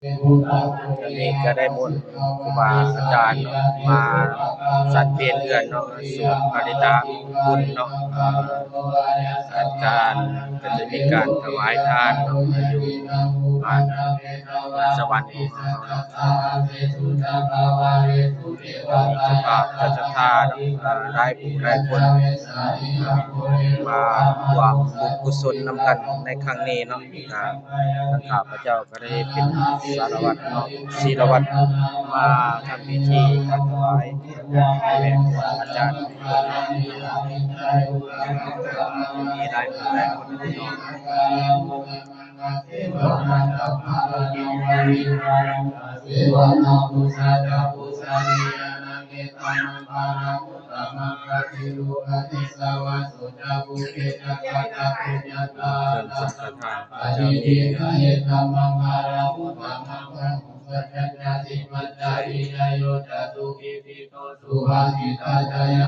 ອັນນີ້ກໍໄດ້ມົນຄູບາອາຈານເນາະ ມາສັນເພນເຮືອນເນາະ ສວດພະລິຕະບຸນເນາະ ອາຈານກໍຈະມີການຖວາຍທານເນາະ ຢູ່ບ້ານ ບ້ານສະຫວັນ ມີເຈົ້າພາບເຈົ້າສັດທາເນາະ ຫຼາຍຜູ້ຫຼາຍຄົນ ມາຮ່ວມບຸນກຸສົນນຳກັນໃນຄັ້ງນີ້ເນາະ ກໍ ທາງຂ້າພະເຈົ້າກໍໄດ້ເປັນສາລະວັດເນາະ ສີລະວັດ ມາທຳພິທີການຖວາຍແດ່ຄູບາອາຈານ ມີຫຼາຍຜູ້ຫຼາຍຄົນເນາະ.